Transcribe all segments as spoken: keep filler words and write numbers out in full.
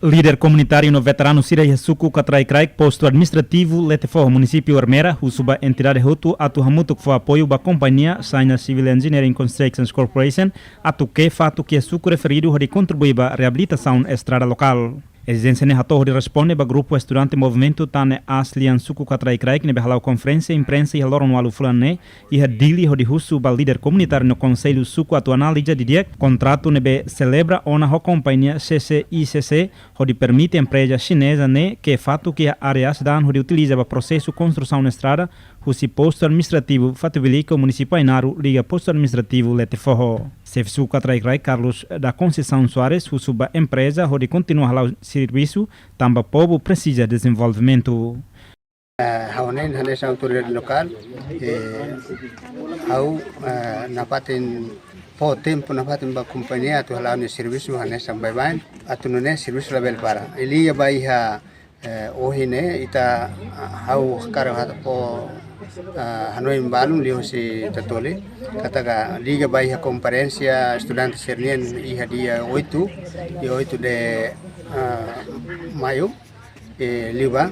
Líder komunitáriu no veteranu sira iha suku Katraik-Kraik, postu administrativu Letefoho, munisípiu Ermera, husu ba entidade hotu atu hamutuk fó apoiu ba kompañia China Civil Engineering Constructions Corporation atu kee fatuk iha suku referidu hodi kontribui ba reabilitasaun estrada lokál. Ezijénsia ne'e hato'o hodi responde ba grupu estudante movimentu Tane Aas Lian suku Katraik-Kraik ne'ebé hala'o konferénsia imprensa iha loron ualu fulan ne'e iha Dili hodi husu ba líder komunitáriu no konsellu suku atu analiza didi'ak kontratu ne'ebé selebra ona ho kompañia C C I C C hodi permite empreza xineza ne'e kee fatuk iha área sidade hodi utiliza ba prosesu konstrusaun estrada husi postu administrativu Fatubiliko, munisípiu Ainaro, liga postu administrativu Letefoho. Xefe suku Katraik-Kraik, Carlos da Conceição Soares, husu ba empreza hodi kontinua hala'o servisu, tanba povu presiza dezenvolvimentu. Eh, ha'u ne'e hanesan autoridade lokál, eh, ha'u, eh, nafatin fó tempu nafatin ba kompañia atu hala'o nia servisu hanesan baibain, atu nune'e servisu labele para. Liga ba iha, eh, ohin ne'e ita, ah, ha'u hakarak hata fó, ah, hanoin balun liuhusi Tatoli, katak liga ba iha konferénsia estudante sira-nian iha dia oito, dia oito de, ah, maio, eh, liubá.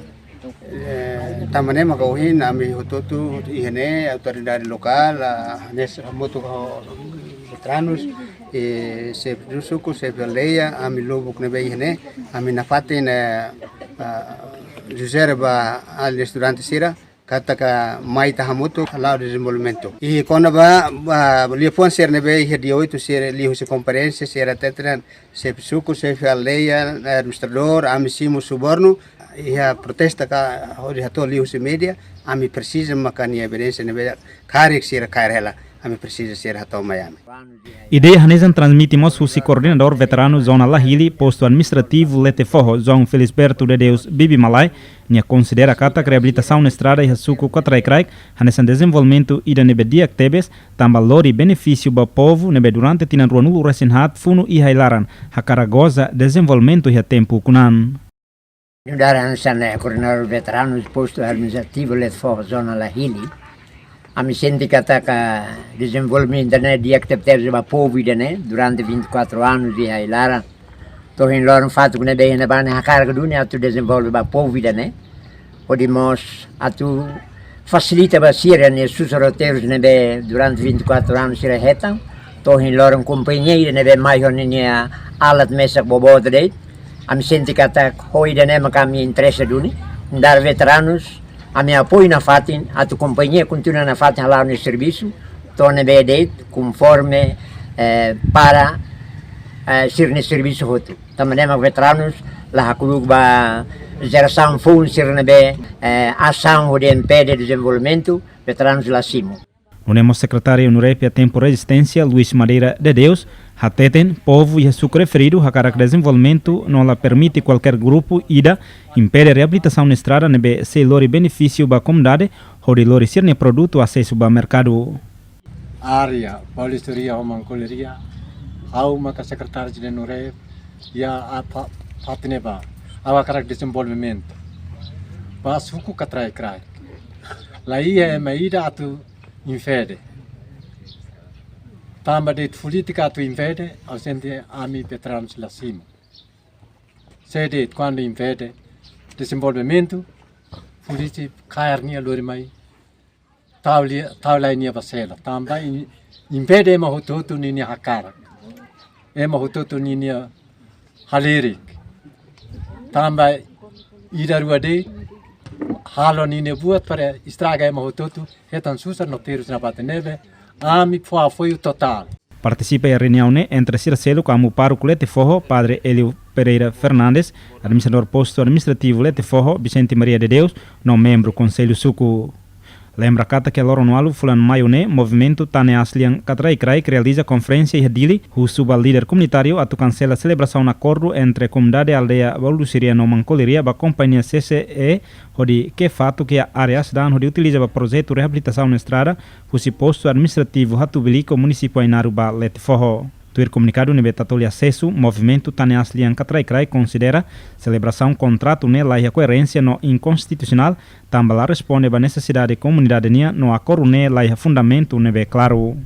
Eh, tanba ne'e maka ohin ami hotu-hotu iha ne'e, autoridade lokál, ah, hanesan hamutuk ho veteranus, eh, xefe suku, xefe aldeia, ami lubuk ne'ebé iha ne'e, ami nafatin, eh, ah, juzere ba alin estudante sira, katak mai ita hamutuk hala'o dezenvolvimentu. I kona-ba, ba, liafuan sira ne'ebé iha dia oito sira liuhusi konferénsia sira hateten, xefe suku, xefe aldeia, administradór, ami simu subornu, iha protesta ka hodi hato'o liuhusi média, ami presiza maka nia evidénsia ne'ebé karik sira kaer hela, ami presiza sira hato'o mai ami. Ideia hanesan transmite mós husi koordenadór veteranu zona Lahili, postu administrativu Letefoho, João Felisberto de Deus Bibi Malai, nia konsidera katak reabilitasaun estrada iha suku Katraik-Kraik hanesan dezenvolvimentu ida ne'ebé di'ak tebes, tanba lori benefísiu ba povu ne'ebé durante tinan ruanulu resin haat funu iha ai-laran, hakarak goza dezenvolvimentu iha tempu ukun an. Nu'udar hanesan, eh, koordenadór veteranu postu administrativu Letefoho zona Lahili, ami sente katak dezenvolvimentu ida-ne'e di'ak tebetebes ba povu ida-ne'e durante vinte e quatro anos iha ai-laran. To'o ohin loron fatuk ne'ebé iha ne'ebá ne'e hakarak duni atu dezenvolve ba povu ida-ne'e. Hodi mós atu fasilita ba sira-nia susar roteiru ne'ebé durante vinte e quatro anos sira hetan. To'o ohin loron kompañia ida ne'ebé mai ho ninia alat mesak boboot de'it. Ami sente katak ho ida-ne'e maka ami interese duni. Nu'udar veteranus, ami apoiu nafatin atu kompañia kontinua nafatin hala'o nia servisu to'o ne'ebé de'it, konforme, eh, para, eh, sira-nia servisu hotu. Tanba ne'e mak veteranus la hakru'uk ba jerasaun foun sira ne'ebé, eh, asaun hodi impede dezenvolvimentu, veteranus la simu. Nune'e mós sekretáriu NUREF iha tempu rezisténsia, Luis Madeira de Deus, hateten povu iha suku referidu hakarak dezenvolvimentu no la permite kualkér grupu ida impede reabilitasaun estrada ne'ebé sei lori benefísiu ba komunidade hodi lori sira-nia produtu asesu ba merkadu. Área Paulista Ria ho Mankoli Ria, ha'u maka sekretáriu de NUREF iha a pa-, parte ne'ebá. Ha'u hakarak dezenvolvimentu ba suku Katraik-Kraik. La iha ema ida atu impede. Tanba de'it polítika atu impede, ha'u sente ami veteranus la simu. Se de'it kuandu impede dezenvolvimentu, polísia kaer nia lori mai tau lia, tau lai nia ba sela. Tanba in-, impede ema hotu-hotu ninia hakarak. Ema hotu-hotu ninia halerik. Tanba ida rua de'it halo ninia buat para estraga ema hotu-hotu, hetan susar no terus nafatin ne'ebé. Ami fó apoiu totál. Partisipa iha reuniaun ne'e entre sira seluk amu pároku Letefoho, Padre Hélio Pereira Fernandes, administradór postu administrativu Letefoho, Vicente Maria de Deus, no membru konsellu suku. Lembra katak iha loron ualu fulan maiu ne'e, movimentu Tane Aas Lian Katraik-Kraik realiza konferénsia iha Dili, husu ba líder komunitáriu atu kansela selebrasaun akordu entre komunidade aldeia Baulusiria no Mankoliria ba kompañia C C E, hodi kee fatuk iha área sidade hodi utiliza ba projetu reabilitasaun estrada, husi postu administrativu Hatubuilico, munisípiu Ainaro ba Letefoho. Tuir komunikadu ne'ebé Tatoli asesu, movimentu Tane Aas Lian Katraik-Kraik konsidera selebrasaun kontratu ne'e laiha koerénsia no inkonstitusionál, tanba la responde ba nesesidade komunidade nian no akordu ne'e laiha fundamentu ne'ebé klaru.